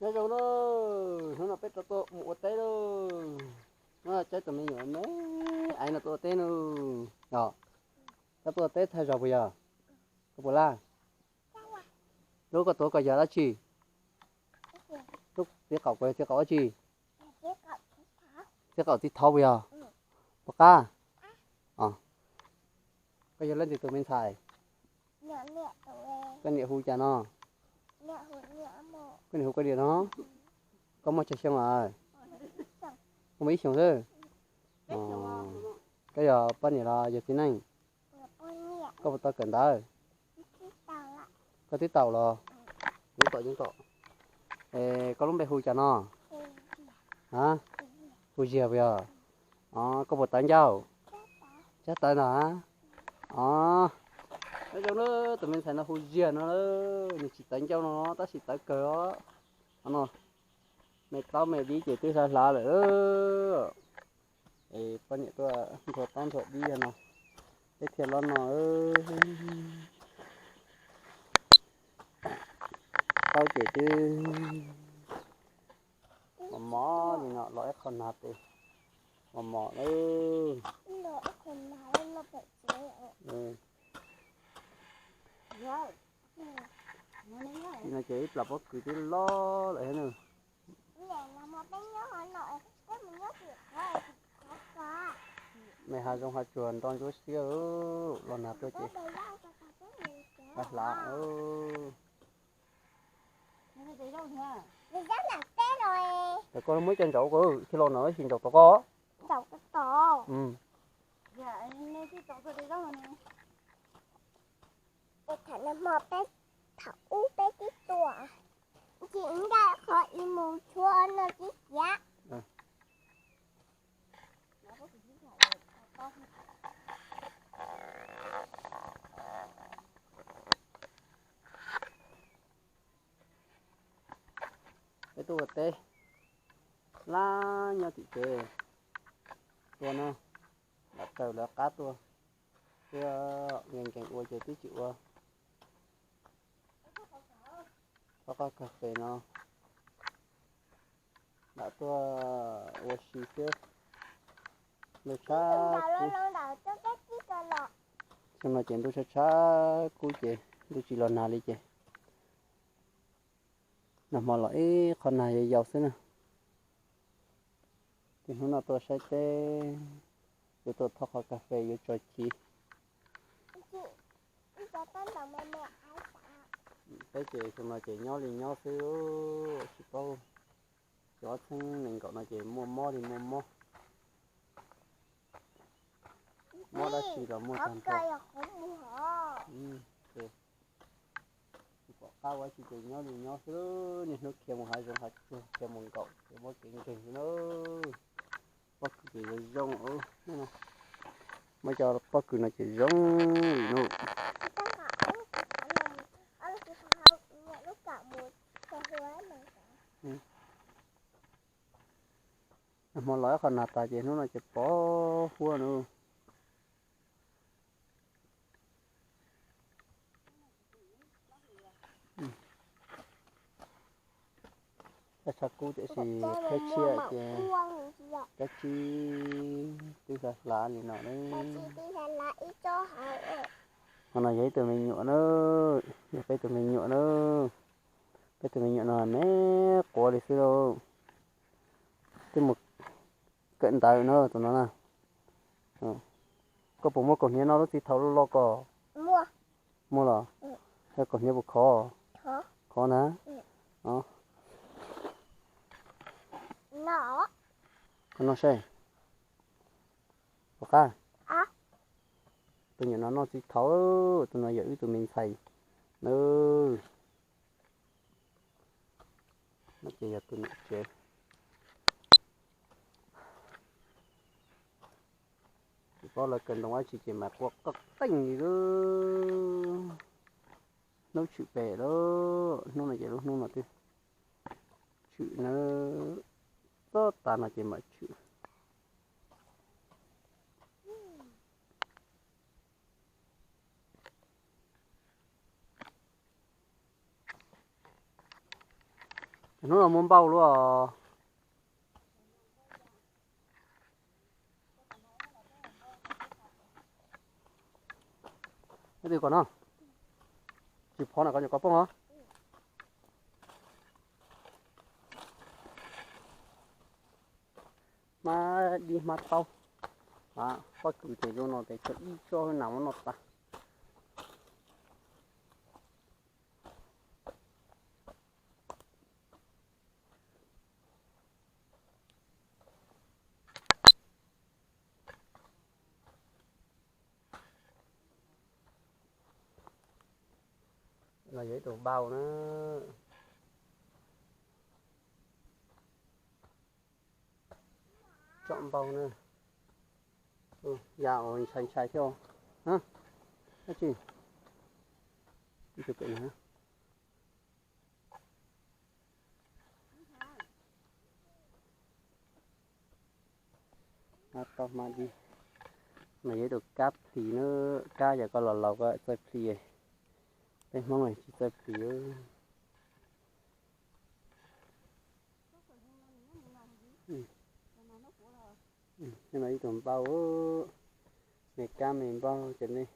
Nyob zoo na, hnub no peb rov tuaj mus ua teb lauj. Nyob caib tus me nyuam me aiv no tuaj ua teb no. Yog, koj tuaj ua teb tag zog puas yog? Koj puas laj? Lub koj tuav koj yog dab tsi? Lub txiv qaum puas yog txiv qaum dab tsi? Txiv qaum txiv thaud puas yog? Puas qab? Koj yog leej twg tus me ntxhais? Koj niam hu cas no? Koj niam hu koj niam no? Koj muaj tsawg xyoo lawm? Koj muaj ib xyoos xwb. Koj yog poj niam los yog txiv neej? Koj puas tau kawm ntawv? Koj twb tau los? Yeej tau, yeej tau. Es koj lub npe hu cas no? A, hu Ziag puas yog? O, koj puas tawv ncauj? Tsis tawv ntag. O, nyob zoo na, tus me ntxhais no hu Ziag no, nws tsis tawv ncauj no tab sis tawv kawg os. No, me taub me dib ces twb hlav hlav lawm. Es poj niam tuaj nrhuav taub nrhuav dib no, peb thiaj los no. Taub ces twb mos mos li no, los ib qho nag tes mos mos lawm. Li no ces ib plam pob kws twb loj lawm thiab na. Me hav zoov hav tsuag nroj ntsuab siab, los nag tuaj ces hlav hlav. Ces koj muab ib co ntsaum ko, tsis los no tab sis ntsaum tod koj. Tham hmo peb, thaum ub peb twb tuaj, tsis ncaim qhov ib mus tshuab no tib ciav. Peb tuaj ua teb laj nyob tim tsev tuaj na, lam raws lawv qab tuaj, thiab nkees nkees ua ces twb tsis ua. Qhov qab kas fes no lam tuaj ua si xwb. Ntuj tshab kub, xyoo no ces ntuj tshab tshab kub ces ntuj tsis los nag li ces nag hmo los ib qho nag yau yau xwb na. Ces hnub no tuaj saib teb, yuav tuaj thauj qhov kas fes yuav tso chiv. Peb ces xyoo no ces nyob li nyob xwb, tsis paub, ces ob txhiab nees nkaum no ces muaj mob li muaj mob, mob dab tsi los muaj tag nrho. Tsis pom qab ua tsi ces nyob li nyob xwb, niaj hnub khiav mus hav zoov hav tsuag khiav mus nkaum ces muab kev nkeeg xwb na. Pob kws ces zoo zoo, muab cov pob kws no ces zoo li no. Nag hmo los ib qho nag tas ces hnub no ces pov huab na. Tshab tshab kub tiam sis qhib tshiab ces cov tsib twb hlav hlav li no. Qhov no yog ib tug me nyuam na, yog peb tug me nyuam na. Peb tug me nyuam no me quav li xwb lauj. Twb mus kawm ntawv na tus no na. Koj puas muaj kaus hniav noj lub txiv thaum loj loj ko? Muaj los? Yog kaus hniav puas khov? Khov na. Koj noj saib. Puas qab? Tus nyuam no noj txiv thaum, tus no yog wb tus me ntxhais na. No ces yog tus niam tsev. Tsis paub lawv kawm ntoo dab tsi ces mas quaj qeej qeej li. Hnub tshwm pem lawm, hnub no ces lub hnub no twb tshwm na, txog tas no ces mam tshwm. Hnub no muaj npau luaj. Ib tug kom no, tsis phov na, koj nyuam qhuav poob os. Hmab dib hmab taub. Pob kws ces zoo no ces tsuas ib tsob nas muab noj tas. No yog ib tug npau na. Tsom npau na. Ya ntshai ntshai thiab. Dab tsi? Ib tug pem no. Hmab taub hmab dib. No yog ib tug kab plhis na. Kab yog koj los laus koj txawj plhis. Peb Hmoob tsis txawj plhis. No ib tug npau, me kab me npau ces nej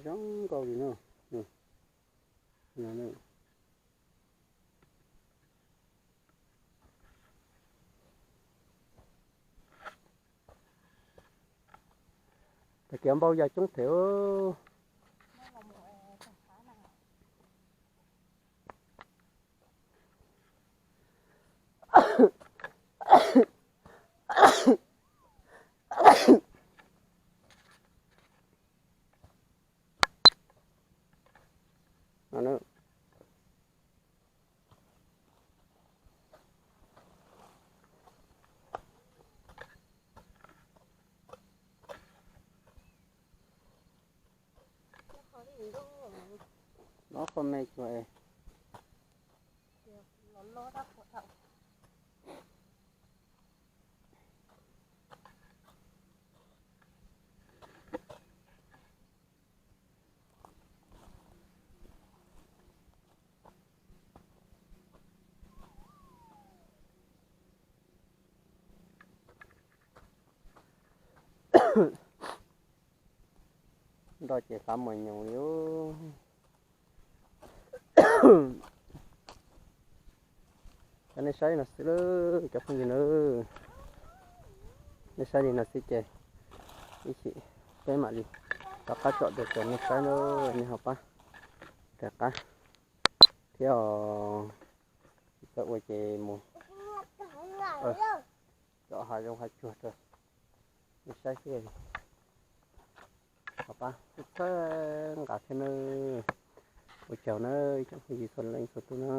zoo nkauj li no. Tag kis npau ya coob them. Los qhov me tsuas es. Nroj ces hlav muag nyoos li. Cov nej saib no xwb lawm cov phooj ywg na. Nej saib li no xwb ces ib chim peb mam li rov qab tsom dua rau nej saib na. Nej ho pab rov qab thiab os. Tsis txawj ua ces mus tsom hav zoov hav tsuag rau nej saib xwb. Ho pab txhawb nqa thiab nawb. Ua tsaug nawb ib tsoom phooj ywg txhua leej txhua tus na.